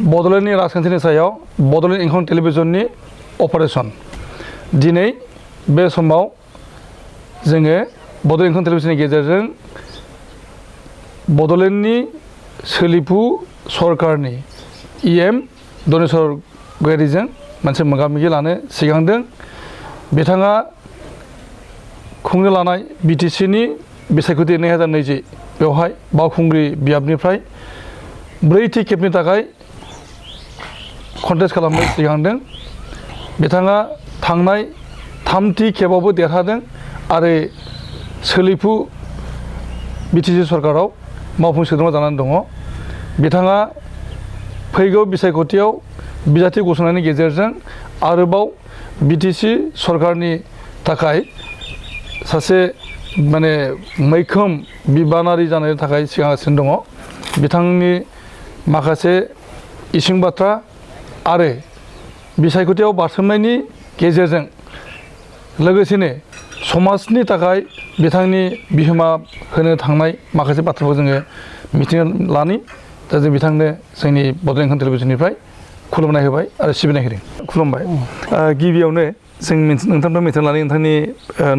बड'लेण्डनि राजखान्थिनि सायाव बड'लेण्ड इंखं टेलिभिजननि अपारेशन दिनै बे समाव जोङो बड'लेण्ड इंखं टेलिभिजननि गेजेरजों बड'लेण्डनि सोलिफु सरकारनि EM दनेश्वर गयारीजों मोनसे मोगा-मोगि लानो सिगांदों। बिथाङा खुंनो लानाय BTCनि बिसायख'थि 2020 बेवहाय बावखुंग्रि बियाबनिफ्राय 4थि खेबनि थाखाय कन्टेस्ट खालामनो सिगांदों। बिथाङा थांनाय 3थि खेबावबो देरहादों आरो सोलिफु BTC सरकाराव मावफुं सोद्रोमा जानानै दङ। बिथाङा फैगौ बिसायख'थियाव बिजाथि गसंनायनि गेजेरजों आरोबाव BTC सरकारनि थाखाय सासे मैखोम बिबानारि जानो थाखाय सिगांगासिनो दङ। बिथांनि माखासे इसिं बाथ्रा आरो बिसायख'थियाव बारसोमनायनि गेजेरजों लोगोसेनो समाजनि थाखाय बिथांनि बिहोमा होनो थांनाय माखासे बाथ्राखौ जोङो मिथिनो लानि। दा जों बिथांनो जोंनि बड'लेण्ड इंखं टेलिभिजननिफ्राय खुलुमनाय होबाय आरो सिबिनाय होदों। खुलुमबाय। गिबियावनो जों नोंथांनिफ्राय मिथिना लानि नोंथांनि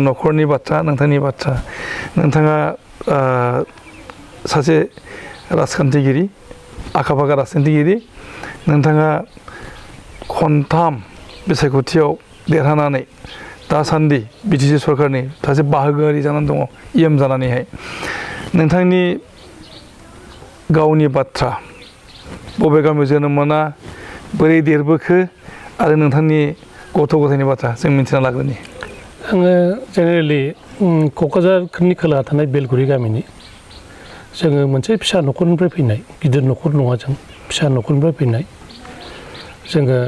न'खरनि बाथ्रा, नोंथांनि बाथ्रा। नोंथाङा सासे राजखान्थिगिरि, आखा-फाखा राजखान्थिगिरि। नोंथाङा खनथाम बिसायख'थियाव देरहानानै दासान्दि BTC सरकारनि सासे बाहागोआरि जानानै दङ EM जानानैहाय। नोंथांनि गावनि बाथ्रा, बबे गामियाव जोनोम मोना, बोरै देरबोखो आरो नोंथांनि गथ' गथायनि बाथ्रा जों मिथिना लाग्रोनि। आङो जेनेरेलि क'क्राझारनि खोलाहा थानाय बेलगुरि गामिनि। जोङो मोनसे फिसा न'खरनिफ्राय फैनाय, गिदिर न'खर नङा जों, फिसा न'खरनिफ्राय फैनाय। जोङो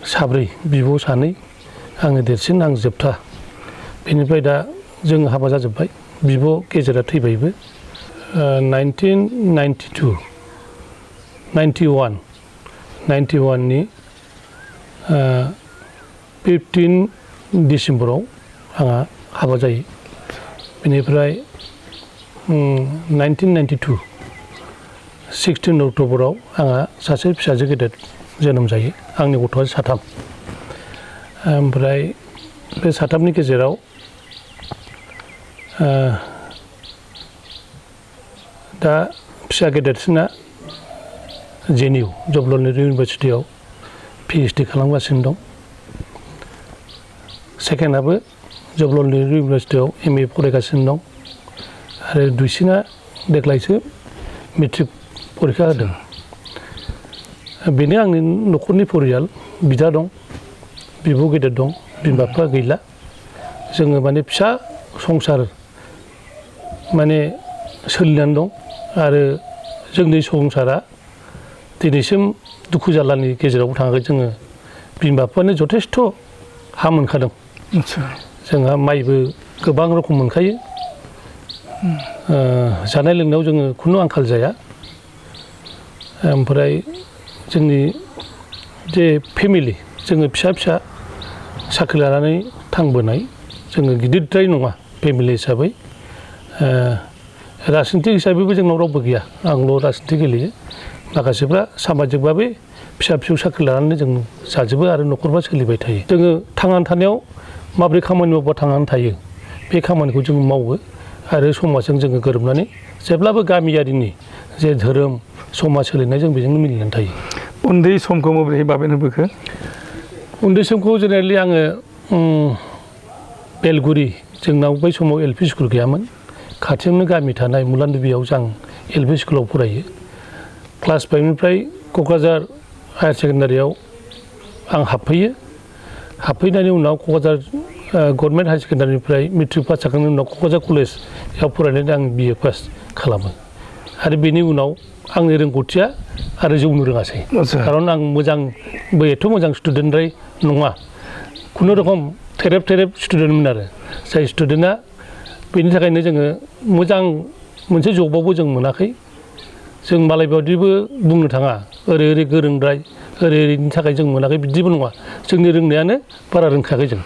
साब्रै, बिब' सानै, आङो देरसिन, आं जोबथा। बेनिफ्राय दा जोङो हाबा जाजोब्बाय, बिब' गेजेरा थैबायबो। 1991 नि 15 डिसेम्बराव आंहा हाबा जायो। बेनिफ्राय 1992 16 अक्ट'बराव आंहा सासे फिसाजो गेदेर जोनोम जायो। आंनि गथ'आ 3। ओमफ्राय बे 3नि गेजेराव दा फिसा गेदेरसिना JNU जवाहरलाल इउनिभारसिटियाव PhD खालामगासिनो दं। सेकेन्डआबो जवाहरलाल इउनिभारसिटियाव MA फरायगासिनो दं। आरो दुइसिना देग्लायसो मेट्रिक परिखा होदों। बेनो आंनि न'खरनि परियाल। बिदा दं, बिब' गेदेर दं, बिमा-बिफा गैला। जोङो फिसा संसार सोलिनानै दं। आरो जोंनि संसारा दिनैसिम दुखु जारलानि गेजेरावबो थाङाखै। जोङो बिमा-बिफानो जथेस्थ' हा मोनखादों। जोंहा माइबो गोबां रोखोम मोनखायो। जानाय लोंनायाव जोङो खुनु आंखाल जाया। ओमफ्राय जोंनि जे फेमिलि, जोङो फिसा साख्रि लानानै थांबोनाय, जोङो गिदिरद्राय नङा फेमिलि हिसाबै। राजनितिक हिसाबैबो जोंनाव रावबो गैया, आंल' राजनिति गेलेयो। माखासेफ्रा सामाजिक भाबै फिसा-फिसौ साख्रि लानानै जों जाजोबो आरो न'खरफ्रा सोलिबाय थायो। जोङो थांनानै थानायाव माबोरै खामानि मावबा थांनानै थायो, बे खामानिखौ जों मावो आरो समाजजों जोङो गोरोबनानै जेब्लाबो गामियारिनि जे धोरोम समाज सोलिनाय, जों बेजोंनो मिलिनानै थायो। उन्दै समखौ माबोरै बाबेनहोबोखो? उन्दै समखौ जेनेरेलि आङो बेलगुरि, जोंनाव बै समाव LP स्कुल गैयामोन। खाथियावनो गामि थानाय मुलान्दुबियाव जों LP स्कुलाव फरायो। क्लास 5निफ्राय क'क्राझार हायार सेकेन्डारियाव आं हाबफैयो। हाबफैनायनि उनाव क'क्राझार गभर्नमेन्ट हायार सेकेन्डारिनिफ्राय मेट्रिक पास जाखांनायनि उनाव क'क्राझार कलेजाव फरायनानै आं BA पास खालामो। आरो बेनि उनाव आंनि रोंगौथिया आरो जौनो रोङासै। खारन आं एथ' मोजां स्टुडेन्टद्राय नङा। खुनुरखम थेरेब स्टुडेन्टमोन आरो जाय स्टुडेन्टआ। बेनि थाखायनो जोङो मोजां मोनसे जबावबो जों मोनाखै। जों मालाय बायदिबो बुंनो थाङा, ओरै गोरोंद्राय, ओरैनि थाखाय जों मोनाखै बिदिबो नङा। जोंनि रोंनायानो बारा रोंखायाखै जों।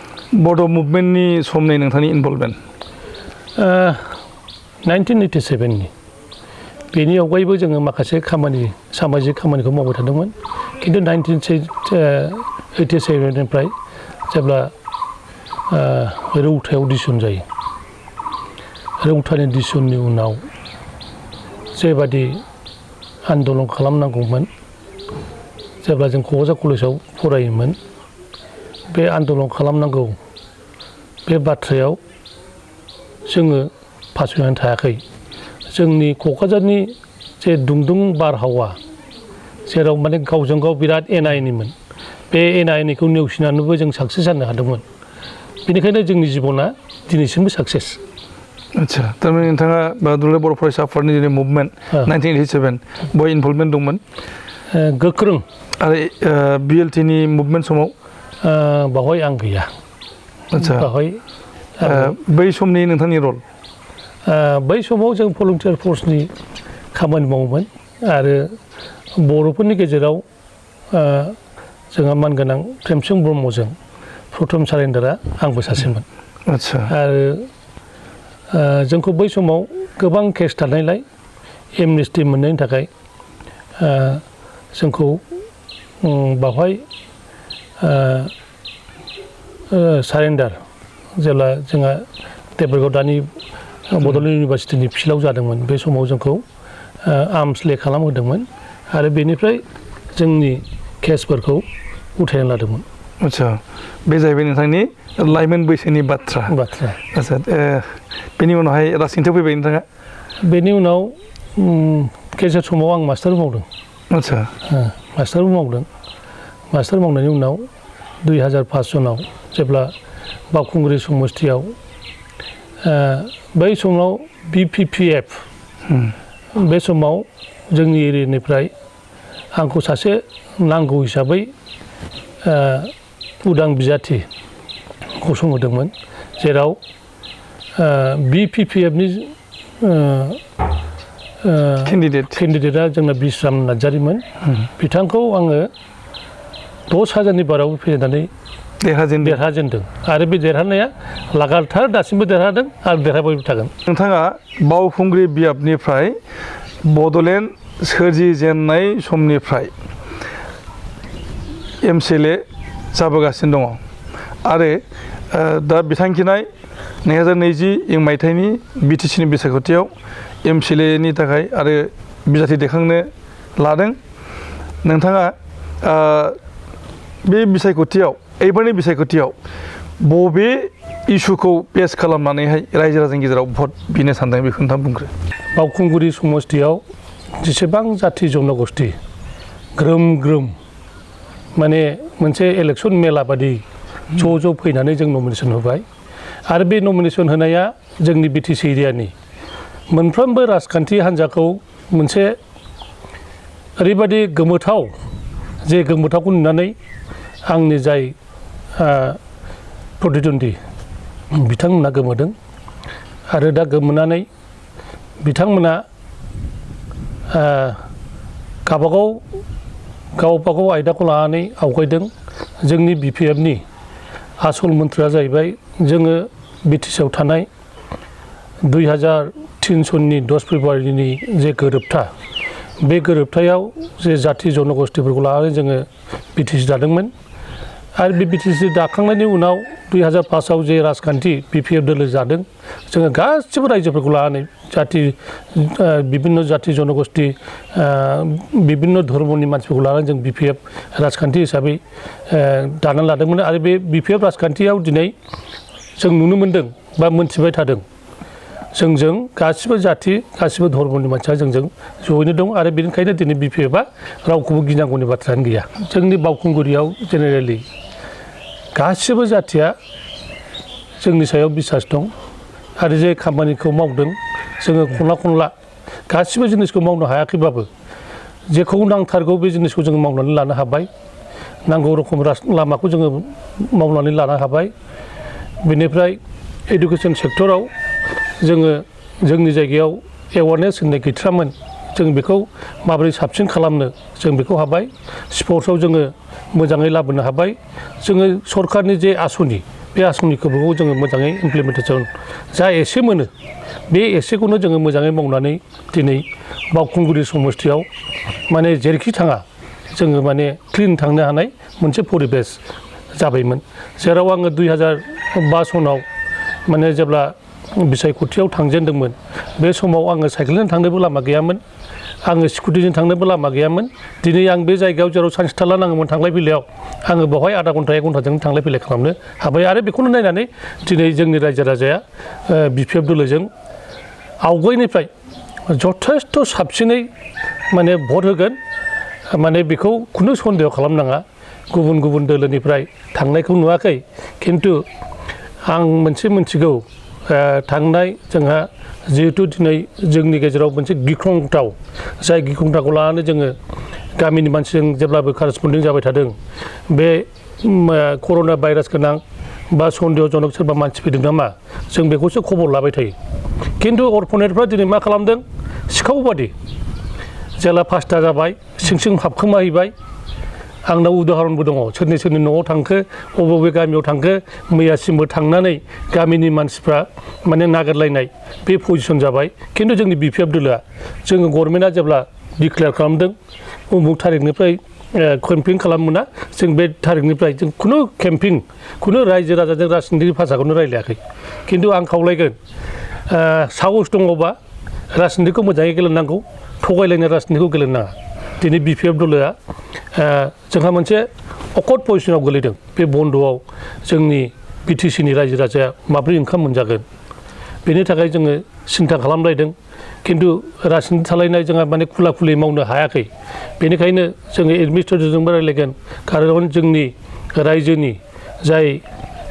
बड' मुभमेन्टनि समनि नोंथांनि इनभल्भमेन्ट? 1987 नि। बेनि अनगायैबो जोङो माखासे खामानि, सामाजिक खामानिखौ मावबाय थादोंमोन। खिन्थु 1987निफ्राय जेब्ला रौतायाव अडिसन जायो रौतानि अडिसननि उनाव जेबादि आन्दलन खालामनांगौमोन जेब्ला जों क'क्राझार कलेजाव फरायोमोन बे आन्दलन खालामनांगौ बे बाथ्रायाव जोङो फासयनानै थायाखै जोंनि क'क्राझारनि जे दुंदुं बारहावा जेराव माने गावजों गाव बिराद एना एनिमोन बे एना एनिखौ नेवसिनानैबो जों साक्सेस जानो हादोंमोन बेनिखायनो जोंनि जिबना दिनैसिमबो साक्सेस आच्छा थारमाने नोंथाङा दुलाराय बर' फरायसा आफादनि जे मुभमेन्ट 1987 बहाय इनभल्भमेन्ट दंमोन गोख्रों आरो BLTनि मुभमेन्ट समाव बावहाय आं गैया आच्छा बावहाय बै समनि नोंथांनि रल बै समाव जों भलुन्टियार फर्सनि खामानि मावोमोन आरो बर'फोरनि गेजेराव जोंहा मानगोनां प्रेमसिं ब्रह्मजों प्रथम सारेन्डारा आंबो सासेमोन आच्छा आरो जोंखौ बै समाव गोबां केस थानायलाय एमनेस्टि मोननायनि थाखाय जोंखौ बावहाय सारेन्डार जेब्ला जोंहा देबरगाव दानि बड'लेण्ड इउनिभारसिटिनि फिल्डआव जादोंमोन बे समाव जोंखौ आर्मस ले खालामहोदोंमोन आरो बेनिफ्राय जोंनि केसफोरखौ उथायना लादोंमोन आच्छा बे जाहैबाय नोंथांनि लाइमोन बैसोनि बाथ्रा आच्छा बेनि उनावहाय राजनिथियाव फैबाय नोंथाङा बेनि उनाव गेजेर समाव आं मास्टार मावदों आच्छा मास्टारबो मावदों मास्टार मावनायनि उनाव 2005 सनाव जेब्ला बावखुंग्रि समस्तियाव बै समाव BPPF बे समाव जोंनि एरियानिफ्राय आंखौ सासे नांगौ हिसाबै उदां बिजाथि गसंहोदोंमोन जेराव BPPFनि केन्डिडेटआ जोंना बिश्राम नार्जारिमोन बिथांखौ आङो 10,000नि बाराव फेजेननानै देरहाजेनदों आरो बे देरहानाया लागातार दासिमबो देरहादों आरो देरहाबाय थागोन नोंथाङा बावखुंग्रि बियाबनिफ्राय बड'लेण्ड सोरजिजेननाय समनिफ्राय MCLA जाबोगासिनो दङ आरो दा बिथांखिनाय 2020 मायथाइनि BTCनि बिसायख'थियाव MCLAनि थाखाय आरो बिजाथि दैखांनो लादों नोंथाङा बे बिसायख'थियाव एबारनि बिसायख'थियाव बबे इस्युखौ बेस खालामनानैहाय रायजो राजानि गेजेराव भट बिनो सानदों बेखौ नोंथाङा बुंग्रो बावखुंग्रि समस्तियाव जेसेबां जाथि जनगोष्ठी ग्रोम ग्रोम माने मोनसे इलेक्सन मेला बादि ज' फैनानै जों नमिनेसन होबाय आरो बे नमिनेसन होनाया जोंनि BTC एरियानि मोनफ्रोमबो राजखान्थि हान्जाखौ मोनसे ओरैबादि गोमोथाव जे गोमोथावखौ नुनानै आंनि जाय प्रतिद्वन्दी बिथांमोना गोमोदों आरो दा गोमोनानै बिथांमोना गावबागाव आयदाखौ लानानै आवगायदों जोंनि BPFनि आसल मन्थ्रिया जाहैबाय जोङो BTCआव थानाय 2003 सननि 10 फेब्रुवारिनि जे गोरोबथा बे गोरोबथायाव जे जाथि जनगोष्ठीफोरखौ लानानै जोङो BTC दादोंमोन आरो बे BTC दाखांनायनि उनाव 2005आव जे राजखान्थि BPF दोलो जादों जोङो गासिबो रायजोफोरखौ लानानै बिभिन्न जाथि जनगोष्ठी बिभिन्न धर्मनि मानसिफोरखौ लानानै जों BPF राजखान्थि हिसाबै दानानै लादोंमोन आरो बे BPF राजखान्थियाव दिनै जों नुनो मोनदों बा मोनथिबाय थादों जोंजों गासिबो जाथि गासिबो धर्मनि मानसिया जोंजों जयैनो दं आरो बेनिखायनो दिनै BPFआ रावखौबो गिनांगौनि बाथ्रायानो गैया जोंनि बावखुंग्रियाव जेनेरेलि गासिबो जाथिया जोंनि सायाव बिसास दं आरो जे खामानिखौ मावदों जोङो खनला गासिबो जिनिसखौ मावनो हायाखैबाबो जेखौ नांथारगौ बे जिनिसखौ जों मावनानै लानो हाबाय नांगौ रोखोम लामाखौ जोङो मावनानै लानो हाबाय बेनिफ्राय एडुकेसन सेक्टराव जोङो जोंनि जायगायाव एवारनेस होननाय गैथ्रामोन जों बेखौ माबोरै साबसिन खालामनो जों बेखौ हाबाय स्पर्ट्सआव जोङो मोजाङै लाबोनो हाबाय जोङो सरकारनि जे आसनि बे आसनिखौबो जोङो मोजाङै इमप्लिमेन्टेसन जा एसे मोनो बे एसेखौनो जोङो मोजाङै मावनानै दिनै बावखुंग्रि समस्तियाव माने जेरैखि थाङा जोङो माने क्लिन थांनो हानाय मोनसे परिबेस जाबायमोन जेराव आङो 2005 सनाव माने जेब्ला बिसायख'थियाव थांजेनदोंमोन बे समाव आङो साइकेलजों थांनोबो लामा गैयामोन आङो स्कुटिजों थांनोबो लामा गैयामोन दिनै आं बे जायगायाव जेराव सानसे थाला नाङोमोन थांलाय फैलायाव आङो बेवहाय आधा घन्टा 1 घन्टाजों थांलाय फैलाय खालामनो हाबाय आरो बेखौनो नायनानै दिनै जोंनि रायजो राजाया बिपिएफ दोलोजों आवगायनिफ्राय जथेस्थ' साबसिनै माने भट होगोन माने बेखौ खुनु सन्देह खालामनाङा गुबुन गुबुन दोलोनिफ्राय थांनायखौ नुवाखै खिन्थु आं मोनसे मिथिगौ थांनाय जोंहा जिहेतु दिनै जोंनि गेजेराव मोनसे गिख्रंथाव जाय गिख्रंथावखौ लानानै जोङो गामिनि मानसिजों जेब्लाबो कारेसपन्डिं जाबाय थादों बे कर'ना भाइरास गोनां बा सन्देहजनक सोरबा मानसि फैदों नामा जों बेखौसो खबर लाबाय थायो खिन्थु अरपनेटफ्रा दिनै मा खालामदों सिखाव बादि जेला 5टा जाबाय सिं हाबखोमाहैबाय आंनाव उदाहरणबो दङ सोरनि न'आव थांखो बबे गामियाव थांखो मैयासिमबो थांनानै गामिनि मानसिफ्रा माने नागिरलायनाय बे पजिसन जाबाय खिन्थु जोंनि बिपिएफ दोलोआ जोङो गभर्नमेन्टआ जेब्ला डिक्लेयार खालामदों उमुक थारिखनिफ्राय केम्पिं खालामोना जों बे थारिखनिफ्राय जों खुनु केम्पिं खुनु रायजो राजाजों राजनितिक भाषाखौनो रायलायाखै खिन्थु आं खावलायगोन साहस दङबा राजनितिखौ मोजाङै गेलेनांगौ थगायलायनाय राजनितिखौ गेलेनो नाङा दिनै बिपिएफ दोलोआ जोंहा मोनसे अकट पजिसनाव गोलैदों बे बन्द'आव जोंनि बिटिसिनि रायजो राजाया माब्रै ओंखाम मोनजागोन बेनि थाखाय जोङो सिन्था खालामलायदों खिन्थु राजनिति थालायनाय जोंहा माने खुला खुलि मावनो हायाखै बेनिखायनो जोङो एडमिनिस्ट्रेटरजोंबो रायलायगोन खारन जोंनि रायजोनि जाय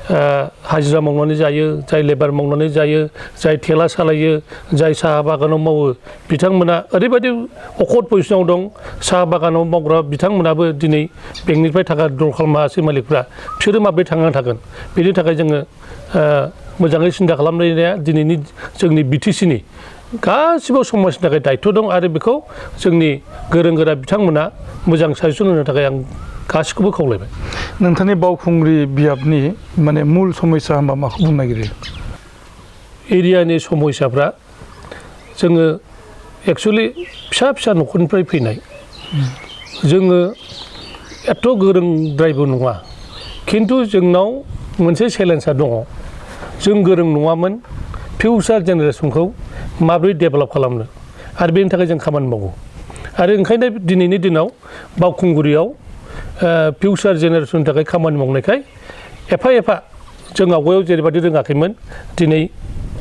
हाजिरा मावनानै जायो जाय लेबार मावनानै जायो जाय थेला सालायो जाय साहा बागानाव मावो बिथांमोना ओरैबायदि अकट पजिसनाव दं साहा बागानाव मावग्रा बिथांमोनाबो दिनै बेंकनिफ्राय थाखा द्र खालामासै मालिकफ्रा बिसोरो माब्रै थांनानै थागोन बेनि थाखाय जोङो मोजाङै सिन्था खालामलायनाया दिनैनि जोंनि बिटिसिनि गासिबो समाजनि थाखाय दायित्व दं आरो बेखौ जोंनि गोरों गोरा बिथांमोना मोजां साजेसन होनो थाखाय आं गासिखौबो खावलायबाय नोंथांनि बावखुंग्रि बियाबनि माने मुल समस्या होनबा माखौ बुंनो नागिरो एरियानि समस्याफ्रा जोङो एक्सुवेलि फिसा न'खरनिफ्राय फैनाय जोङो एथ' गोरोंद्रायबो नङा खिन्थु जोंनाव मोनसे चेलेन्जआ दङ जों गोरों नङामोन फिउचार जेनेरेसनखौ माबोरै डेभेलप खालामनो आरो बेनि थाखाय जों खामानि मावो आरो ओंखायनो दिनैनि दिनाव बावखुंग्रियाव फिउचार जेनेरेसननि थाखाय खामानि मावनायखाय एफा जों आवगायाव जेरैबायदि रोङाखैमोन दिनै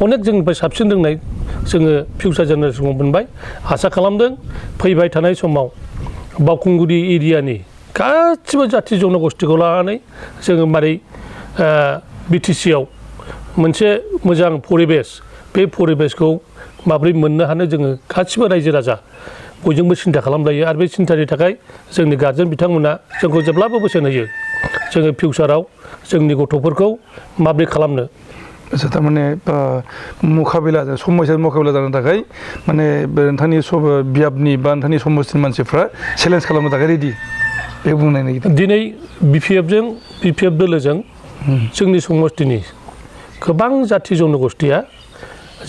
अनेक जोंनिफ्राय साबसिन रोंनाय जोङो फिउचार जेनेरेसनखौ मोनबाय आसा खालामदों फैबाय थानाय समाव बावखुंग्रि एरियानि गासिबो जाथि जनगोष्ठीखौ लानानै जोङो मारै बिटिसिआव मोनसे मोजां परिबेस बे परिबेसखौ माबोरै मोननो हानो जोङो गासिबो रायजो राजा बयजोंबो सिन्था खालामलायो आरो बे सिन्थानि थाखाय जोंनि गार्जेन बिथांमोना जोंखौ जेब्लाबो बोसोन होयो जोङो फिउचाराव जोंनि गथ'फोरखौ माबोरै खालामनो आच्छा थारमाने मुखाबिला समस्या मुखाबिला जानो थाखाय माने नोंथांनि बियाबनि बा नोंथांनि समस्थिनि मानसिफ्रा चेलेन्ज खालामनो थाखाय रेडि बे बुंनाय नागिरदों दिनै बिपिएफ दोलोजों जोंनि समस्थिनि गोबां जाथि जनगोष्ठीया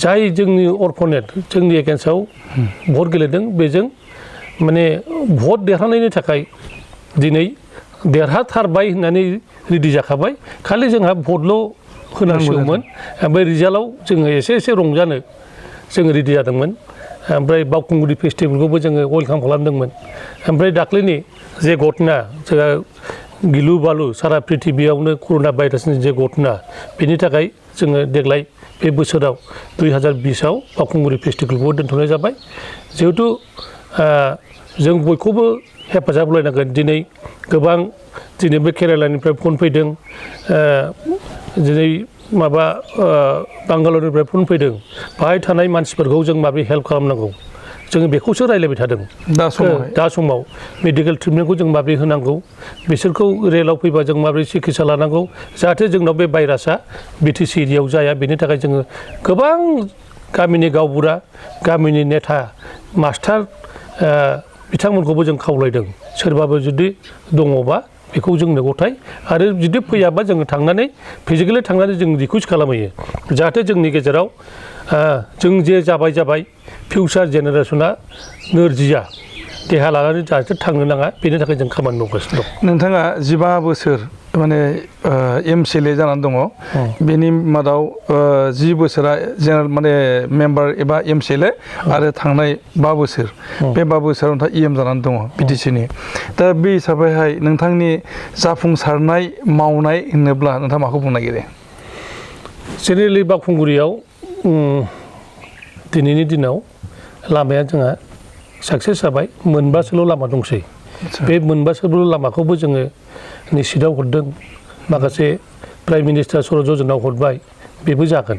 जाय जोंनि अरपनेट जोंनि एगेन्स्टआव भट गेलेदों बेजों माने भट देरहानायनि थाखाय दिनै देरहाथारबाय होननानै रेडि जाखाबाय खालि जोंहा भटल' होनांसिगौमोन ओमफ्राय रिजाल्टआव जोङो एसे रंजानो जोङो रेडि जादोंमोन ओमफ्राय बावखुंग्रि फेस्टिभेलखौबो जोङो वेलकाम खालामदोंमोन ओमफ्राय दाख्लैनि जे घटना जोंहा गिलु बालु सारा प्रिथिबियावनो कर'ना भाइरासनि जे घटना बेनि थाखाय जोङो देग्लाय बे बोसोराव 2020आव बावखुंग्रि फेस्टिभेलखौबो दोनथ'नाय जाबाय जिहेतु जों बयखौबो हेफाजाब होलायनांगोन दिनै गोबां दिनै बे केरेलानिफ्राय फन फैदों दिनै माबा बांगालरनिफ्राय फन फैदों बाहाय थानाय मानसिफोरखौ जों माबोरै हेल्प खालामनांगौ जोङो बेखौसो रायलायबाय थादों दा समाव मेडिकेल ट्रिटमेन्टखौ जों माबोरै होनांगौ बिसोरखौ रेलाव फैबा जों माबोरै सिकित्सा लानांगौ जाहाथे जोंनाव बे भाइरासआ बिटिसि एरियायाव जाया बेनि थाखाय जोङो गोबां गामिनि गावबुरा गामिनि नेता मास्टार बिथांमोनखौबो जों खावलायदों सोरबाबो जुदि दङबा बेखौ जोंनो गथाय आरो जुदि फैयाबा जोङो थांनानै फिजिकेलि थांनानै जों रिकुवेस्ट खालामहैयो जाहाथे जोंनि गेजेराव जों जे जाबाय फिउचार जेनेरेसना नोरजिया देहा लानानै जाहाथे थांनो नाङा बेनि थाखाय जों खामानि मावगासिनो दं। नोंथाङा 15 बोसोर माने MCLA जानानै दङ बेनि मादाव 10 बोसोरा जेनेरेल माने मेम्बार एबा MCLA आरो थांनाय 5 बोसोर बे 5 बोसोराव नोंथाङा EM जानानै दङ BTCनि दा बे हिसाबैहाय नोंथांनि जाफुंसारनाय मावनाय होनोब्ला नोंथाङा माखौ बुंनो नागिरो? जेनेरेलि बावखुंग्रियाव दिनैनि दिनाव लामाया जोंहा साक्सेस जाबाय मोनबासोल' लामा दंसै बे मोनबासोल' लामाखौबो जोङो निसितआव हरदों माखासे प्राइम मिनिस्टार सर' जजनाव हरबाय बेबो जागोन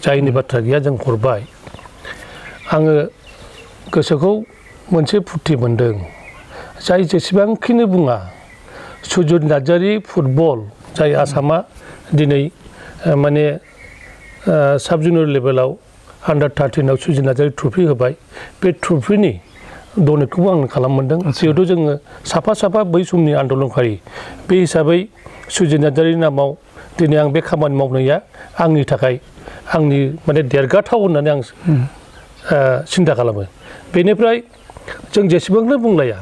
जायनि बाथ्रा गैया जों हरबाय आङो गोसोखौ मोनसे फुरथि मोनदों जाय जेसेबांखिनि बुङा सुजित नार्जारी फुटबल जाय आसामा दिनै माने साब जुनियर लेभेलाव आन्डार 13 सुजित नार्जारी ट्रफि होबाय बे ट्रफिनि डनेटखौबो आं खालाममोनदों जिहेतु जोङो साफा साफा बै समनि आन्दलनकारि बे हिसाबै सुजित नार्जारीनि नामाव दिनै आं बे खामानि मावनाया आंनि थाखाय आंनि माने देरगाथाव होननानै आं सिन्था खालामो बेनिफ्राय जों जेसेबांनो बुंलाया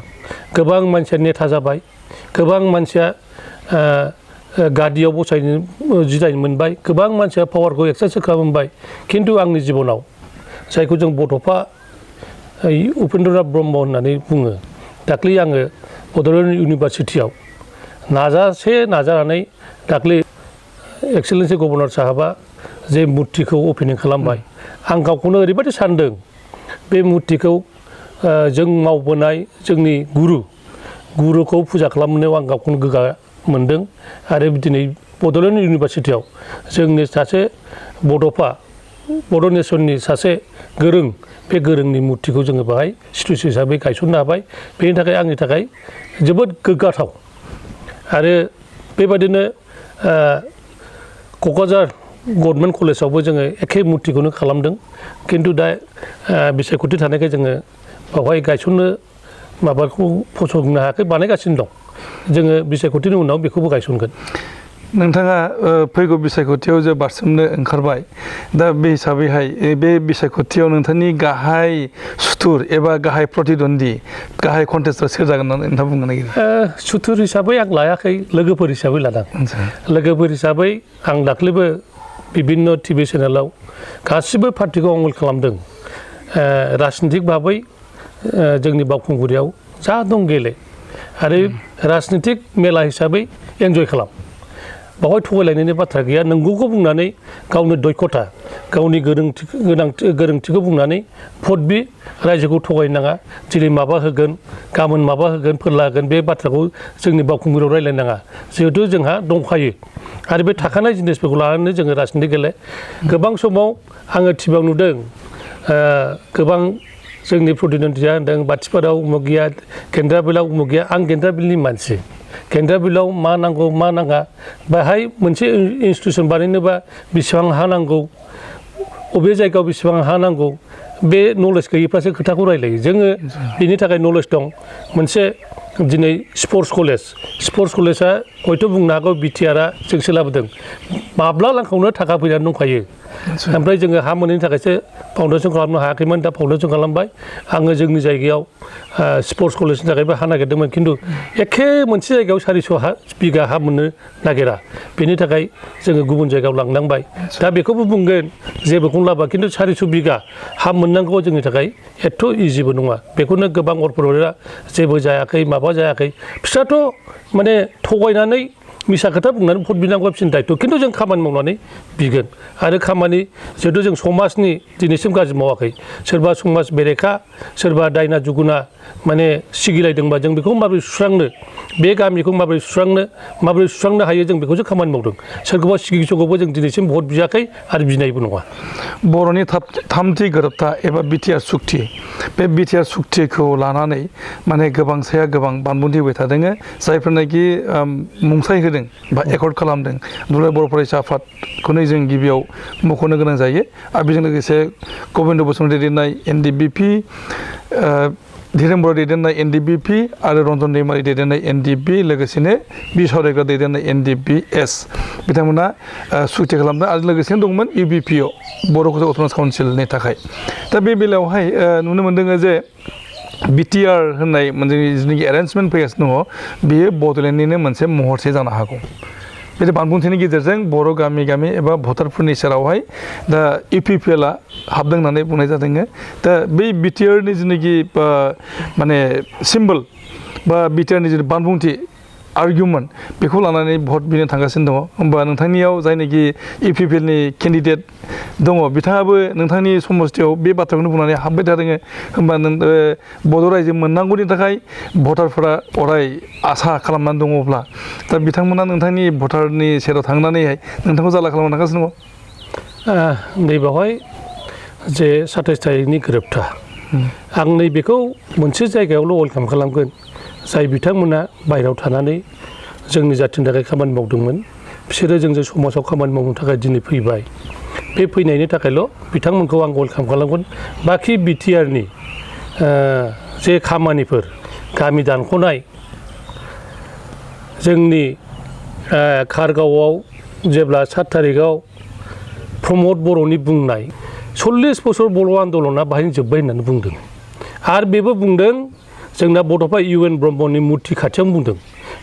गोबां मानसिया नेता जाबाय गोबां मानसिया गादियाव बसायनो जिरायनो मोनबाय गोबां मानसिया पावारखौ एक्सारसाइज खालामबाय खिन्थु आंनि जिबनाव जायखौ जों बड'फा उपेन्द्रनाथ ब्रह्म होननानै बुङो दाख्लै आङो बड'लेण्ड इउनिभारसिटियाव नाजानानै दाख्लै एक्सेलेन्सि गभर्नर साहाबा जे मुर्तिखौ अपेनिं खालामबाय आं गावखौनो ओरैबायदि सानदों बे मुर्तिखौ जों मावबोनाय जोंनि गुरुखौ फुजा खालामनायाव आं गावखौनो गोगा मोनदों आरो दिनै बड'लेण्ड इउनिभारसिटियाव जोंनि सासे बड' नेसननि सासे गोरों बे गोरोंनि मुर्तिखौ जोङो बाहाय स्टेचु हिसाबै गायसननो हाबाय बेनि थाखाय आंनि थाखाय जोबोद गोग्गाथाव आरो बेबादिनो क'क्राझार गभर्नमेन्ट कलेजावबो जोङो एखे मुर्तिखौनो खालामदों खिन्थु दा बिसायख'थि थानायखाय जोङो बावहाय गायसननो माबाखौ फसंनो हायाखै बानायगासिनो दं जोङो बिसायख'थिनि उनाव बेखौबो गायसनगोन। नोंथाङा फैगौ बिसायख'थियाव जे बारसोमनो ओंखारबाय दा बे हिसाबैहाय बे बिसायख'थियाव नोंथांनि गाहाय सुथुर एबा गाहाय प्रतिद्वन्दी गाहाय कन्टेस्टार सोर जागोन होननानै नोंथाङा बुंनो नागिरो? सुथुर हिसाबै आं लायाखै लोगोफोर हिसाबै लादों लोगोफोर हिसाबै आं दाख्लैबो बिभिन्न टिभि चेनेलाव गासिबो पार्टिखौ आंगल खालामदों राजनितिक भाबै जोंनि बावखुंग्रियाव जा दं गेले आरो राजनितिक मेला हिसाबै एन्जय खालाम बावहाय थगायलायनायनि बाथ्रा गैया नंगौखौ बुंनानै गावनो दक्षता गावनि गोरोंथिखौ बुंनानै भट बि रायजोखौ थगायनो नाङा दिनै माबा होगोन गाबोन माबा होगोन फोरला होगोन बे बाथ्राखौ जोंनि बावखुंग्रियाव रायलायनाङा जिहेथु जोंहा दंखायो आरो बे थाखानाय जिनिसफोरखौ लानानै जोङो राजनिति गेले गोबां समाव आङो टिभियाव नुदों गोबां जोंनि प्रतिद्वन्दिया होनदों बाथिपारायाव उमुक गैया गेन्द्राबिलाव उमुक गैया आं गेन्द्राबिलनि मानसि गेन्द्राबिलाव मा नांगौ मा नाङा बाहाय मोनसे इन्सटिटिउसन बानायनोबा बेसेबां हा नांगौ अबे जायगायाव बेसेबां हा नांगौ बे नलेज गैयैफ्रासो खोथाखौ रायलायो जोङो बिनि थाखाय नलेज दं मोनसे दिनै स्पर्ट्स कलेजा हयथ' बुंनो हागौ बिटिआरआ जोंसो लाबोदों माब्ला लांखावनो थाखा फैनानै दंखायो ओमफ्राय जोङो हा मोनैनि थाखायसो फाउन्डेसन खालामनो हायाखैमोन दा फाउन्डेसन खालामबाय आङो जोंनि जायगायाव स्पर्ट्स कलेजनि थाखायबो हा नागिरदोंमोन खिन्थु एखे मोनसे जायगायाव 400 बिगा हा मोननो नागिरा बेनि थाखाय जोङो गुबुन जायगायाव लांनांबाय दा बेखौबो बुंगोन जेबोखौनो लाबा खिन्थु 400 बिगा हा मोननांगौआ जोंनि थाखाय एथ' इजिबो नङा बेखौनो गोबां अरप'रेटरा जेबो जायाखै माबा जायाखै बिस्राथ' माने थगायनानै मिसा खोथा बुंनानै भट बिनांगौआ बिसोरनि दायथ' खिन्थु जों खामानि मावनानै बिगोन आरो खामानि जिहेथु जों समाजनि दिनैसिम गाज्रि मावाखै सोरबा समाज बेरेखा सोरबा दायना जुगुना माने सिगिलायदोंबा जों बेखौ माबोरै सुस्रांनो बे गामिखौ माबोरै सुस्रांनो हायो जों बेखौसो खामानि मावदों सोरखौबा सिगिसखौबो जों दिनैसिम भट बियाखै आरो बिनायबो नङा। बर'नि थामथि गोरोबथा एबा बिटिआर सुक्ति बे बिटिआर सुक्तिखौ लानानै माने गोबां साया गोबां बानबुंथि होबाय थादों जायफोरनाखि मुंसाइ होदों बा एकर्ड खालामदों दुलाराय बर' फरायसा आफादखौनो जों गिबियाव मख'नो गोनां जायो आरो बेजों लोगोसे गबिन्द बसुमतारी दैदेननाय एनडिबिपि धीरेन बर' दैदेननाय एनडिबिपि आरो रन्जन दैमारि दैदेननाय एनडिबि लोगोसेनो बि सावरायग्रा दैदेननाय एनडिबिएस बिथांमोना सुक्ति खालामदों आरो लोगोसेनो दंमोन इउबिपिअ बर' अट'नमास काउन्सिलनि थाखाय दा बे बेलायावहाय नुनो मोनदों जे बिटिआर होननाय मोनसे जिनिखि एरेन्जमेन्ट फैगासिनो दङ बेयो बड'लेण्डनिनो मोनसे महरसे जानो हागौ बे बानबुंथिनि गेजेरजों बर' गामि गामि एबा भटारफोरनि सेरावहाय दा इउपिपिएलआ हाबदों होननानै बुंनाय जादों दा बै बिटिआरनि जिनिखि माने सिम्बल बा बिटिआरनि जिथु बानबुंथि आर्गुमेन्ट बेखौ लानानै भट बिनो थांगासिनो दङ होमबा नोंथांनियाव जायनाखि इउपिपिएलनि केन्डिडेट दङ बिथाङाबो नोंथांनि समस्थियाव बे बाथ्राखौनो बुंनानै हाबबाय थादों होमबा नों बड' रायजो मोननांगौनि थाखाय भटारफोरा अराय आसा खालामनानै दङब्ला दा बिथांमोना नोंथांनि भटारनि सेराव थांनानैहाय नोंथांखौ जारला खालामनो थांगासिनो दङ नैबावहाय जे 27 थारिखनि गोरोबथा आं नैबेखौ मोनसे जायगायावल' वेलकाम खालामगोन जाय बिथांमोना बायहेरायाव थानानै जोंनि जाथिनि थाखाय खामानि मावदोंमोन बिसोरो जोंजों समाजाव खामानि मावनो थाखाय दिनै फैबाय बे फैनायनि थाखायल' बिथांमोनखौ आं वेलकाम खालामगोन बाखि बिटिआरनि जे खामानिफोर गामि दानख'नाय जोंनि कारगावआव जेब्ला 7 थारिखआव प्रमद बर'नि बुंनाय 40 बोसोर बर' आन्दलना बाहायनो जोब्बाय होननानै बुंदों आरो बेबो बुंदों जोंना बड'फा UN ब्रह्मनि मुर्ति खाथियाव बुंदों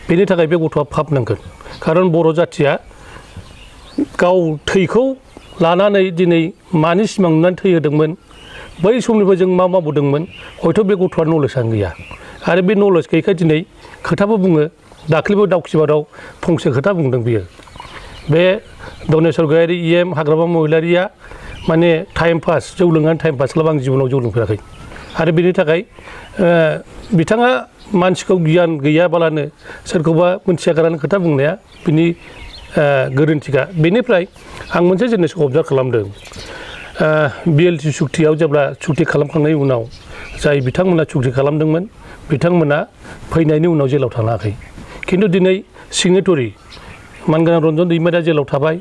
बेनि थाखाय बे गथ'आ फाब नांगोन खारन बर' जाथिया गाव थैखौ लानानै दिनै मानि सिमां नुनानै थैहोदोंमोन बै समनिफ्राय जों मा मावबोदोंमोन हयथ' बे गथ'आ नलेजआनो गैया आरो बे नलेज गैयैखाय दिनै खोथाबो बुङो दाख्लैबो दाउखिबादाव फंसे खोथा बुंदों बियो बे दनेस्वर गयारि EM हाग्रामा महिलारिया माने टाइम पास जौ लोंनानै टाइम पास खालाम आं जिबनाव जौ लोंफेराखै आरो बेनि थाखाय बिथाङा मानसिखौ गियान गैयाबालानो सोरखौबा मोनथियागारानो खोथा बुंनाया बिनि गोरोन्थिखा बेनिफ्राय आं मोनसे जिनिसखौ अबजार्भ खालामदों BLT सुक्तियाव जेब्ला सुक्ति खालामखांनायनि उनाव जाय बिथांमोना सुक्ति खालामदोंमोन बिथांमोना फैनायनि उनाव जेलाव थाङाखै खिन्थु दिनै सिगनेटरि मानगोनां रन्जन दैमारिया जेलाव थाबाय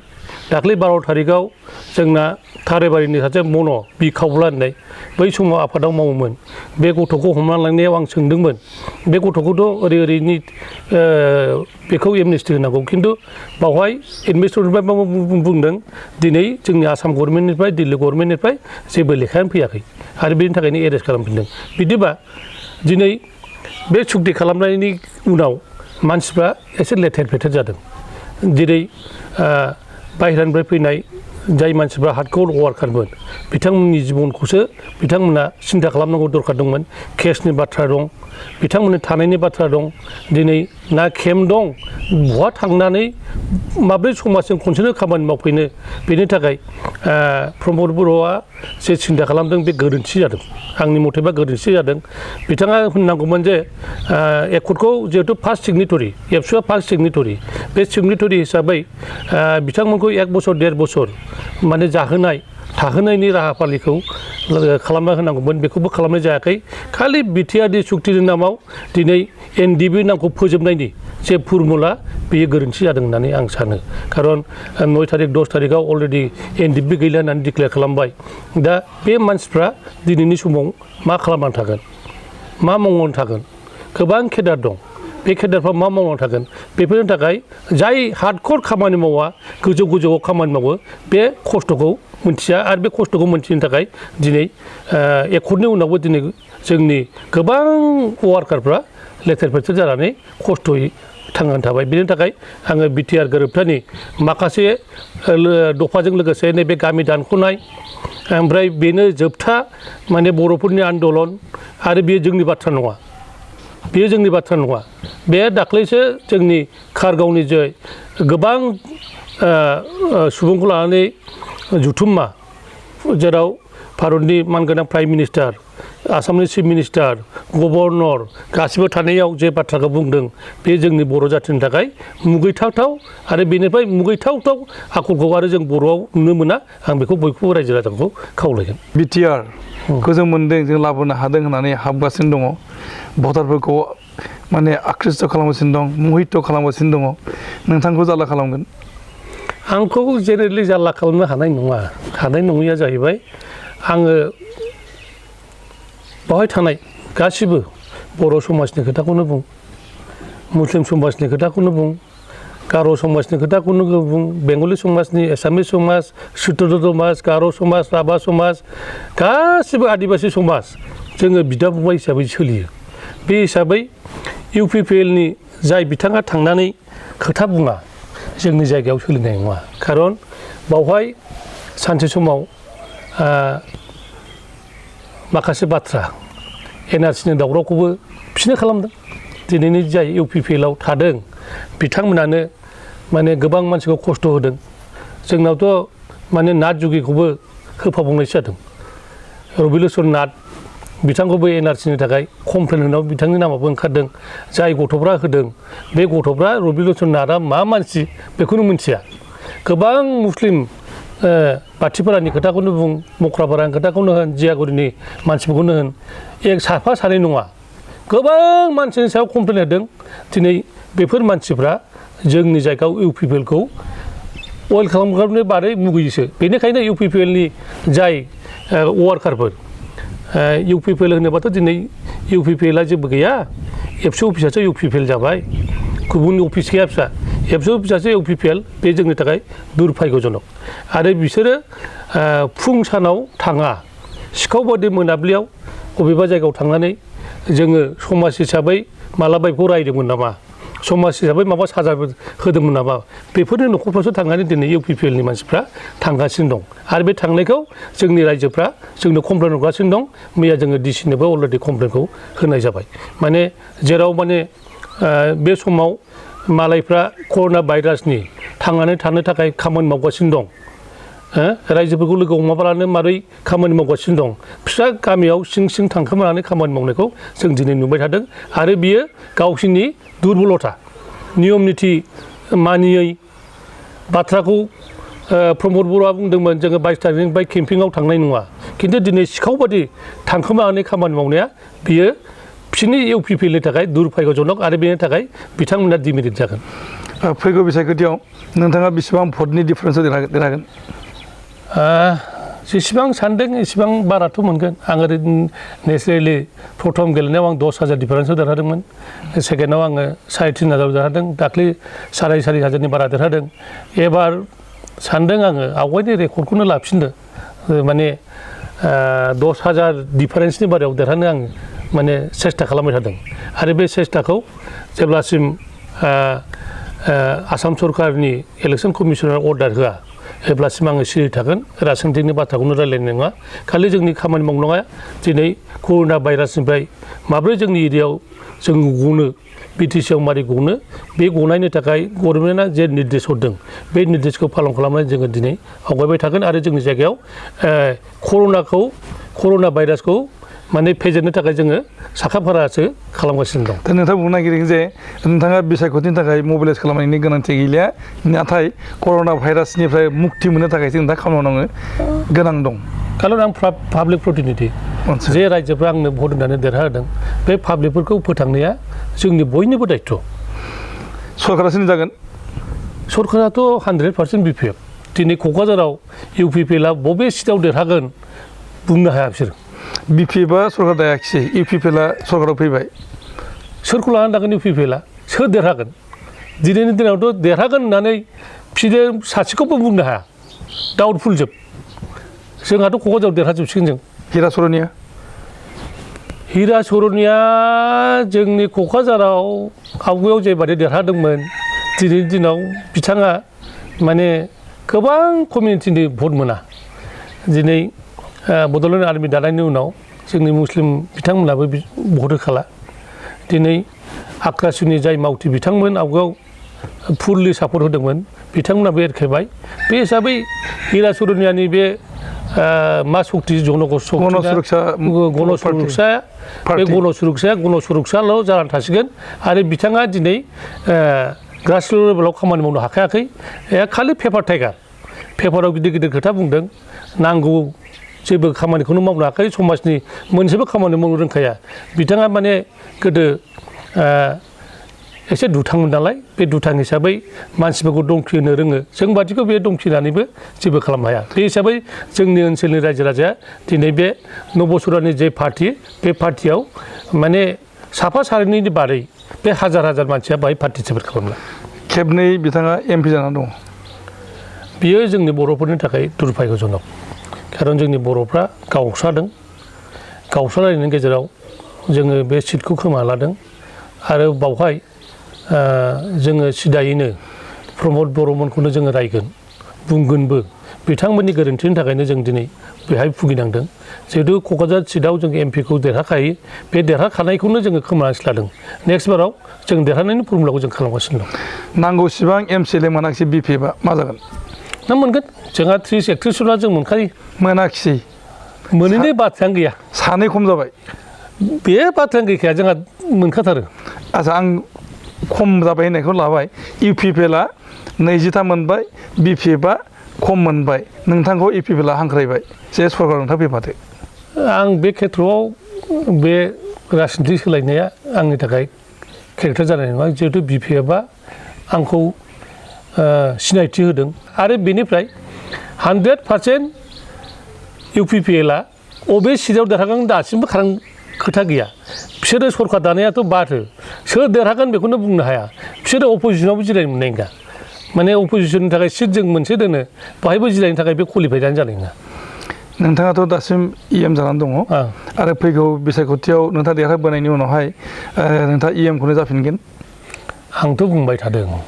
दाख्लै 12 थारिखआव जोंना थारेबारिनि सासे मन' बिखावब्ला होननाय बै समाव आफादाव मावोमोन बे गथ'खौ हमना लांनायाव आं सोंदोंमोन बे गथ'खौथ' ओरैनि बेखौ एमनेस्टि होनांगौ खिन्थु बावहाय एडमिनिस्ट्रेटरनिफ्राय मा बुंदों दिनै जोंनि आसाम गभर्नमेन्टनिफ्राय दिल्ली गभर्नमेन्टनिफ्राय जेबो लेखायानो फैयाखै आरो बेनि थाखायनो एरेस्ट खालामफिनदों बिदिबा दिनै बे सुक्ति खालामनायनि उनाव मानसिफ्रा एसे लेथेर फेथेर जादों जेरै बाहेरानिफ्राय फैनाय जाय मानसिफ्रा हार्डकोर वार्कारमोन बिथांमोननि जिबनखौसो बिथांमोना सिन्था खालामनांगौ दरखार दंमोन केसनि बाथ्रा दं बिथांमोननि थानायनि बाथ्रा दं दिनै ना केम्प दं बहा थांनानै माब्रै समाजजों खनसेनो खामानि मावफैनो बेनि थाखाय प्रमद बर'आ जे सिन्था खालामदों बे गोरोन्थि जादों आंनि मथेबा गोरोन्थि जादों बिथाङा होननांगौमोन जे एकर्डखौ जिहेतु फार्स्ट सिगनेटरि एबसुआ फार्स्ट सिगनेटरि बे सिगनेटरि हिसाबै बिथांमोनखौ 1 बोसोर 1.5 बोसोर माने जाहोनाय थाहोनायनि राहाफारिखौ खालामना होनांगौमोन बेखौबो खालामनाय जायाखै खालि बिटिआरनि सुक्तिनि नामाव दिनै NDB नामखौ फोजोबनायनि जे फर्मुला बेयो गोरोन्थि जादों होननानै आं सानो खारन 9 थारिख 10 थारिखआव अलरेडि NDB गैला होननानै डिक्लेयार खालामबाय दा बे मानसिफ्रा दिनैनि समाव मा खालामनानै थागोन मा मावनानै थागोन गोबां केडार दं बे केडारफ्रा मा मावनानै थागोन बेफोरनि थाखाय जाय हार्डकोर खामानि मावा गोजौ गोजौआव खामानि मावो बे खस्थ'खौ मोनथिया आरो बे खस्थ'खौ मोनथिनो थाखाय दिनै एकर्डनि उनावबो दिनै जोंनि गोबां वार्कारफ्रा लेथेर फेथेर जानानै खस्थ'यै थांनानै थाबाय बेनि थाखाय आङो बिटिआर गोरोबथानि माखासे दफाजों लोगोसे नैबे गामि दानख'नाय ओमफ्राय बेनो जोबथा माने बर'फोरनि आन्दलन आरो बेयो जोंनि बाथ्रा नङा बेयो जोंनि बाथ्रा नङा बे दाख्लैसो जोंनि कारगावनि जे गोबां सुबुंखौ लानानै जुथुम्मा जेराव भारतनि मानगोनां प्राइम मिनिस्टार आसामनि चिफ मिनिस्टार गभर्नर गासिबो थानायाव जे बाथ्राखौ बुंदों बे जोंनि बर' जाथिनि थाखाय मुगैथावथाव आरो बेनिफ्राय मुगैथावथाव आखलखौ आरो जों बर'आव नुनो मोना आं बेखौ बयखौबो रायजो राजाखौ खावलायगोन बिटिआरखौ जों मोनदों जों लाबोनो हादों होननानै हाबगासिनो दङ भटारफोरखौ माने आकृष्ट खालामगासिनो दं मोहित खालामगासिनो दङ नोंथांखौ जारला खालामगोन आंखौ जेनेरेलि जारला खालामनो हानाय नङा हानाय नङैया जाहैबाय आङो बावहाय थानाय गासिबो बर' समाजनि खोथाखौनो बुं मुस्लिम समाजनि खोथाखौनो बुं गार' समाजनि खोथाखौनो बुं बेंगलि समाजनि एसामिस समाज सुत्तर समाज गार' समाज राभा समाज गासिबो आदिबासि समाज जोङो बिदा फंबाय हिसाबै सोलियो बे हिसाबै UPPL नि जाय बिथाङा थांनानै खोथा बुङा जोंनि जायगायाव सोलिनाय नङा खारन बावहाय सानसे समाव माखासे बाथ्रा NRC नि दावरावखौबो फिनो खालामदों दिनैनि जाय UPPL आव थादों बिथांमोनानो माने गोबां मानसिखौ खस्थ' होदों जोंनावथ' माने नाथ जुगिखौबो होफाबावनायसो जादों रबिलसन नाथ बिथांखौबो NRC नि थाखाय कमप्लेन होनायाव बिथांनि नामाबो ओंखारदों जाय गथ'फ्रा होदों बे गथ'फ्रा रबिलसन नाथआ मा मानसि बेखौनो मिथिया गोबां मुस्लिम बाथिफोरानि खोथाखौनो बुं मख्रापारानि खोथाखौनो होन जियागुरिनि मानसिफोरखौनो होन साफा सानै नङा गोबां मानसिनि सायाव कमप्लेन होदों दिनै बेफोर मानसिफ्रा जोंनि जायगायाव UPPL खौ अवेल खालामग्रानि बारै मुगैयोसो बेनिखायनो UPPL नि जाय वार्कारफोर UPPL होनोबाथ' दिनै UPPL आ जेबो गैया एबसु अफिसासो UPPL जाबाय गुबुन अफिस गैया फिसा एबसु अफिसासो UPPL बे जोंनि थाखाय दुर्भाग्यजनक आरो बिसोरो फुं सानाव थाङा सिखाव बादि मोनाब्लियाव बबेबा जायगायाव थांनानै जोङो समाज हिसाबै मालाबा बेखौ रायदोंमोन नामा समाज हिसाबै माबा साजा होदोंमोन नामा बेफोरनि न'खरफ्रावसो थांनानै दिनै UPPL नि मानसिफ्रा थांगासिनो दं आरो बे थांनायखौ जोंनि रायजोफ्रा जोंनो कमप्लेन हरगासिनो दं मैया जोङो DC नोबो अलरेडि कमप्लेनखौ होनाय जाबाय माने जेराव माने बे समाव मालायफ्रा कर'ना भाइरासनि थांनानै थानो थाखाय खामानि मावगासिनो दं रायजोफोरखौ लोगो हमाबालानो मारै खामानि मावगासिनो दं फिसा गामियाव सिं थांखोमानानै खामानि मावनायखौ जों दिनै नुबाय थादों आरो बियो गावसिनि दुरबलथा नियम निथि मानियै बाथ्राखौ प्रमद बर'आ बुंदोंमोन जोङो 22 तारिखनिफ्राय केम्पिंआव थांनाय नङा खिन्थु दिनै सिखाव बादि थांखोमानानै खामानि मावनाया बियो बिसोरनि UPPL नि थाखाय दुर्भाग्यजनक आरो बेनि थाखाय बिथांमोना डिमेरिट जागोन फैगौ बिसायख'थियाव नोंथाङा बेसेबां भटनि डिफारेन्सआव देरहागोन जेसेबां सानदों एसेबां बाराथ' मोनगोन आं ओरैनो नेचारेलि प्रथम गेलेनायाव आं 10,000 डिफारेन्सआव देरहादोंमोन सेकेन्डआव आङो 3,500 देरहादों दाख्लै 4,500 बारा देरहादों एबार सानदों आङो आवगायनि रेकर्डखौनो लाफिनदो माने 10,000 डिफारेन्सनि बारायाव देरहानो आं माने सेस्था खालामबाय थादों आरो बे सेस्थाखौ जेब्लासिम आसाम सरकारनि इलेक्सन कमिसनार अर्डार होआ अब्लासिम आङो सिरि थागोन राजखान्थिनि बाथ्राखौनो रायलायनाय नङा खालि जोंनि खामानि मावनाङा दिनै कर'ना भाइरासनिफ्राय माब्रै जोंनि एरियायाव जों गनो BTC आव मारै गनो बे गनायनि थाखाय गभर्नमेन्टआ जे निर्देश हरदों बे निर्देशखौ पालन खालामनानै जोङो दिनै आवगायबाय थागोन आरो जोंनि जायगायाव कर'ना भाइरासखौ माने फेजेननो थाखाय जोङो साखाफारासो खालामगासिनो दं दा नोंथाङा बुंनो नागिरदों जे नोंथाङा बिसायख'थिनि थाखाय मोबिलाइज खालामनायनि गोनांथि गैलिया नाथाय कर'ना भाइरासनिफ्राय मुक्ति मोननो थाखाय जों दा खामानि मावनो गोनां दं खारन आं पाब्लिक प्रतिनिधि जे रायजोफ्रा आंनो भट होनानै देरहाहोदों बे पाब्लिकफोरखौ फोथांनाया जोंनि बयनिबो दायित्व सरकारासो जागोन सरकाराथ' 100% BPF दिनै क'क्राझाराव UPPL आ बबे सिटआव देरहागोन बुंनो हाया बिसोर BPF आ सरकार दायाखिसै UPPL आ सरकाराव फैबाय सोरखौ लानानै थागोन UPPL आ सोर देरहागोन दिनैनि दिनावथ' देरहागोन होननानै बिसोरो सासेखौबो बुंनो हाया डाउटफुल जोब जोंहाथ' क'क्राझाराव देरहाजोबसिगोन जों हिरा सरनिया जोंनि क'क्राझाराव आवगायाव जेबादि देरहादोंमोन दिनैनि दिनाव बिथाङा माने गोबां कमिउनिटिनि भट मोना दिनै बड'लेण्ड आर्मि दानायनि उनाव जोंनि मुस्लिम बिथांमोनाबो भट होखाला दिनै आक्रासुनि जाय मावथि बिथांमोन आवगायाव फुललि सापर्ट होदोंमोन बिथांमोनाबो एरखेबाय बे हिसाबै हिरा सरनियानि बे मा सक्ति गण सुरक्षाल' जानानै थासिगोन आरो बिथाङा दिनै ग्रासरुट लेभेलाव खामानि मावनो हाखायाखै खालि पेपार टाइगार पेपाराव गिदिर गिदिर खोथा बुंदों नांगौ जेबो खामानिखौनो मावनो हायाखै समाजनि मोनसेबो खामानि मावनो रोंखाया बिथाङा माने गोदो एसे दुथांमोन नालाय बे दुथां हिसाबै मानसिफोरखौ दंखिनो रोङो जों बादिखौ बे दंखिनानैबो जेबो खालामनो हाया बे हिसाबै जोंनि ओनसोलनि रायजो राजाया दिनै बे नबसुरानि जे पार्टी बे पार्टीयाव माने साफा सानैनि बादै बे हाजार हाजार मानसिया बाहाय पार्टिसिपेट खालामला खेबनै बिथाङा MP जानानै दङ बियो जोंनि बर'फोरनि थाखाय दुर्भाग्यजनक खारन जोंनि बर'फ्रा गावस्रादों गावस्रालायनायनि गेजेराव जोङो बे सिटखौ खोमा लादों आरो बावहाय जोङो सिदायैनो प्रमद बर'मोनखौनो जोङो रायगोन बुंगोनबो बिथांमोननि गोरोन्थिनि थाखायनो जों दिनै बेहाय भुगिनांदों जिहेतु क'क्राझार सिटआव जों एमपिखौ देरहाखायो बे देरहाखानायखौनो जोङो खोमानानै लादों नेक्स्ट बाराव जों देरहानायनि फर्मुलाखौ जों खालामगासिनो दं नांगौसिबां एमसिएलए मोनाखिसै बिपिएफआ मा जागोन ना मोनगोन जोंहा 30-31 जों मोनखायो मोनाखिसै मोनैनि बाथ्रायानो गैया सानै खम जाबाय बे बाथ्रायानो गैखाया जोंहा मोनखाथारो आच्छा आं खम जाबाय होननायखौ लाबाय इउपिपिएलआ 20था मोनबाय बिपिएफआ खम मोनबाय नोंथांखौ इउपिपिएलआ हांख्रायबाय जे सरकार नोंथां फैफादो आं बे खेथ्रआव बे राजनिथि सोलायनाया आंनि थाखाय केरेक्टार जानाय नङा जिहेतु बिपिएफआ आंखौ सिनायथि होदों आरो बेनिफ्राय 100% इउपिपिएलआ अबे सिटआव देरहागोन दासिमबो खोथा गैया बिसोरो सरकार दानायाथ' बाथो सोर देरहागोन बेखौनो बुंनो हाया बिसोरो अपोजिसनावबो जिरायनो मोननाय नङा माने अपोजिसननि थाखाय सिट जों मोनसे दोनो बाहायबो जिरायनो थाखाय बे क्वालिफाइडआनो जानाय नङा नोंथाङाथ' दासिम इएम जानानै दङ आरो फैगौ बिसायख'थियाव नोंथाङा देरहाबोनायनि उनावहाय नोंथाङा इएमखौनो जाफिनगोन आंथ' बुंबाय थादों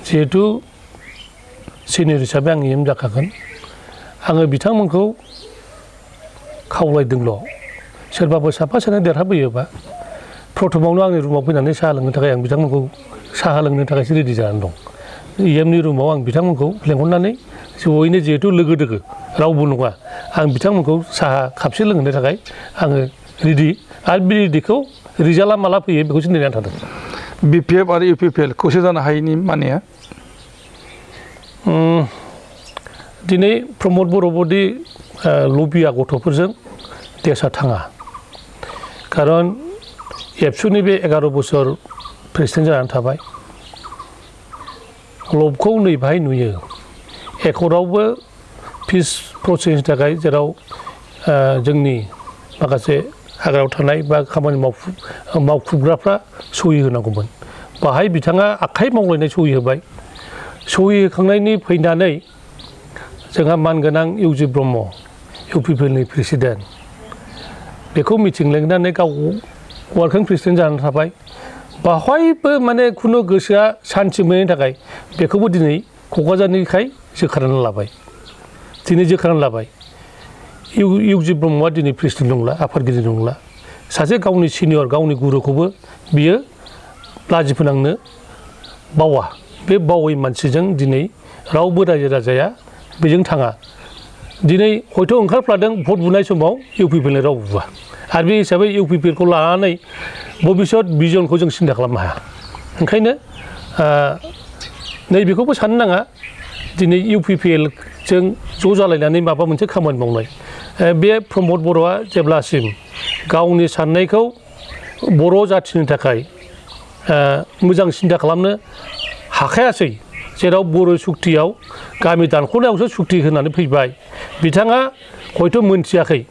जिहेतु सिनियर हिसाबै आं इएम जाखागोन आङो बिथांमोनखौ खावलायदोंल' सोरबाफोर साफा सानै देरहाबोयोबा प्रथमावनो आंनि रुमाव फैनानै साहा लोंनो थाखाय आं बिथांमोनखौ साहा लोंनो थाखायसो रेडि जानानै दं इएमनि रुमाव आं बिथांमोनखौ लेंहरनानै जयैनो जिहेतु लोगो दोगो रावबो नङा आं बिथांमोनखौ साहा खापसे लोंहोनो थाखाय आङो रेडि आरो बे रेडिखौ रिजाल्टआ माला फैयो बेखौसो नेनानै थादों बिपिएफ आरो इउपिपिएल खौसे जानो हायैनि मानिया दिनै प्रमद बर'बायदि लबिया गथ'फोरजों देशआ थाङा खारन एबसुनि बे 11 बोसोर प्रेसिडेन्ट जानानै थाबाय लबखौ नै बाहाय नुयो एकर्डआवबो पिस प्रसेसनि थाखाय जेराव जोंनि माखासे हाग्रायाव थानाय बा खामानि मावखुग्राफ्रा सहि होनांगौमोन बाहाय बिथाङा आखाइ मावलायनाय सहि होबाय सहि होखांनायनि फैनानै जोंहा मानगोनां इउजि ब्रह्म इउपिपिएलनि प्रेसिडेन्ट बेखौ मिटिं लेंनानै गाव वार्किं प्रेसिडेन्ट जानानै थाबाय बाहायबो माने खुनु गोसोआ सान्थि मोनैनि थाखाय बेखौबो दिनै क'क्राझारनिखाय जोखारनानै लाबाय दिनै जोखारनानै लाबाय इउजि ब्रह्मआ दिनै प्रेसिडेन्ट नंला आफादगिरि नंला सासे गावनि सिनियर गावनि गुरुखौबो बियो लाजि फोनांनो बावा बे बावै मानसिजों दिनै रावबो रायजो राजाया बेजों थाङा दिनै हयथ' ओंखारफ्लादों भट बुनाय समाव इउपिपिएलनि राव बुवा आरो बे हिसाबै इउपिपिएलखौ लानानै भबिष्यत भिजनखौ जों सिन्था खालामनो हाया ओंखायनो नैबेखौबो साननो नाङा दिनै इउपिपिएलजों ज' जालायनानै माबा मोनसे खामानि मावनाय बे प्रमद बर'आ जेब्लासिम गावनि साननायखौ बर' जाथिनि थाखाय मोजां सिन्था खालामनो हाखायासै जेराव बर' सुक्तियाव गामि दानख'नायावसो सुक्ति होनानै फैबाय बिथाङा हयथ' मोनथियाखै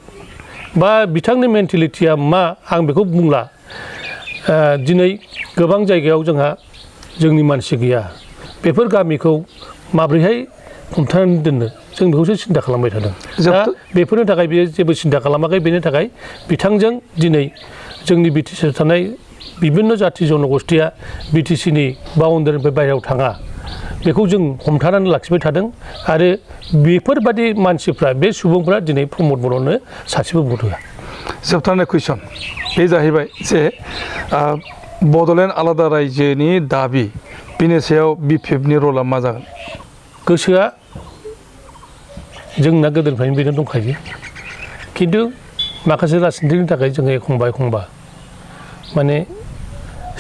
बा बिथांनि मेन्टेलिटिया मा आं बेखौ बुंला दिनै गोबां जायगायाव जोंहा जोंनि मानसि गैया बेफोर गामिखौ माब्रैहाय हमथानानै दोननो जों बेखौसो सिन्था खालामबाय थादों दा बेफोरनि थाखाय बियो जेबो सिन्था खालामाखै बेनि थाखाय बिथांजों दिनै जोंनि बिटिसिआव थानाय बिभिन्न जाथि जनगोष्ठीया बिटिसिनि बाउन्डारिनिफ्राय बायहेरायाव थाङा बेखौ जों हमथानानै लाखिबाय थादों आरो बेफोरबादि मानसिफ्रा बे सुबुंफ्रा दिनै प्रमद बर'नो सासेबो भट होआ जोबथारनाय कुइसन बे जाहैबाय जे बड'लेण्ड आलादा रायजोनि दाबि बिनि सायाव बिपिएफनि रला मा जागोन गोसोआ जोंना गोदोनिफ्रायनो बेनो दंखायो खिन्थु माखासे राजनिथिनि थाखाय जोङो एखमबा माने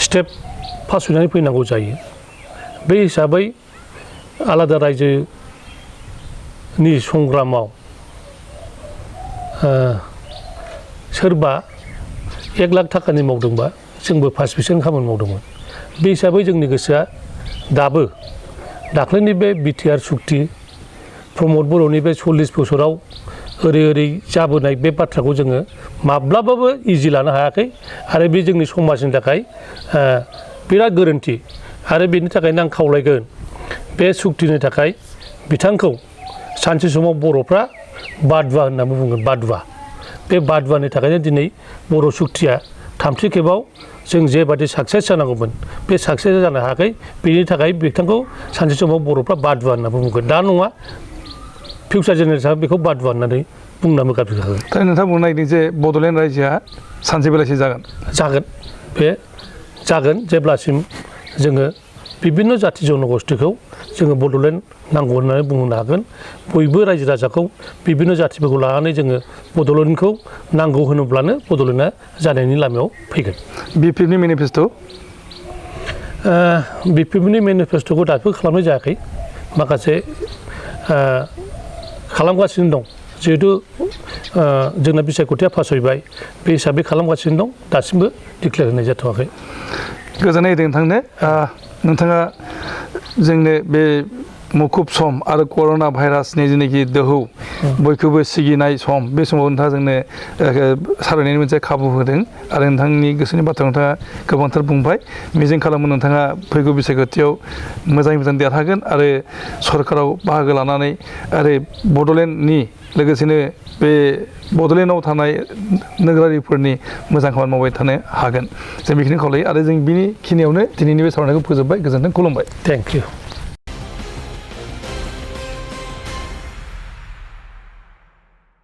स्टेप फासयनानै फैनांगौ जायो बे हिसाबै आलादा रायजोनि संग्रामाव सोरबा 1 लाख थाखानि मावदोंबा जोंबो 5% खामानि मावदोंमोन बे हिसाबै जोंनि गोसोआ दाबो दाख्लैनि बे बिटिआर सुक्ति प्रमद बर'नि बे 40 बोसोराव ओरै जाबोनाय बे बाथ्राखौ जोङो माब्लाबाबो इजि लानो हायाखै आरो बे जोंनि समाजनि थाखाय बिराद गोरोन्थि आरो बेनि थाखायनो आं खावलायगोन बे सुक्तिनि थाखाय बिथांखौ सानसे समाव बर'फ्रा बादुवा होननानै बुंगोन बे बादुवानि थाखायनो दिनै बर' सुक्तिया थामथि खेबाव जों जेबादि साक्सेस जानांगौमोन बे साक्सेस जानो हायाखै बेनि थाखाय बिथांखौ सानसे समाव बर'फ्रा बादुवा होनना बुंगोन दा नङा फिउचार जेनेरेसना बेखौ बादुवा होननानै बुंनानै गारफिनखागोन। दा नोंथाङा बुंनो नागिरदों जे बड'लेण्ड रायजोआ सानसे बेलासि जागोन बे जागोन जेब्लासिम जोङो बिभिन्न जाथि जनगोष्ठीखौ जोङो बड'लेण्ड नांगौ होननानै बुंनो हागोन बयबो रायजो राजाखौ बिभिन्न जाथिफोरखौ लानानै जोङो बड'लेण्डखौ नांगौ होनोब्लानो बड'लेण्डआ जानायनि लामायाव फैगोन। बिपिएफनि मेनिफेस्ट' बिपिएफनि मेनिफेस्ट'खौ दाबो खालामनाय जायाखै माखासे खालामगासिनो दं जिहेतु जोंना बिसायख'थिया फासयबाय बे हिसाबै खालामगासिनो दं दासिमबो डिक्लेयार होनाय जाथ'वाखै। गोजोननाय होदों नोंथाङा जोंनो बे मुखुब सम आरो कर'ना भाइरासनि जेनाखि दोहौ बयखौबो सिगिनाय सम बे समाव नोंथाङा जोंनो सावरायनायनि मोनसे खाबु होदों आरो नोंथांनि गोसोनि बाथ्रा नोंथाङा गोबांथार बुंबाय मिजिं खालामो नोंथाङा फैगौ बिसायख'थियाव मोजाङै मोजां देरहागोन आरो सरकाराव बाहागो लानानै आरो बड'लेण्डनि लोगोसेनो बे बड'लेण्डआव थानाय नोगोरारिफोरनि मोजां खामानि मावबाय थानो हागोन जों बेखिनि खावलायो आरो जों बेखिनियावनो दिनैनि बे सावरायनायखौ फोजोबबाय गोजोन्थों खुलुमबाय। Thank you.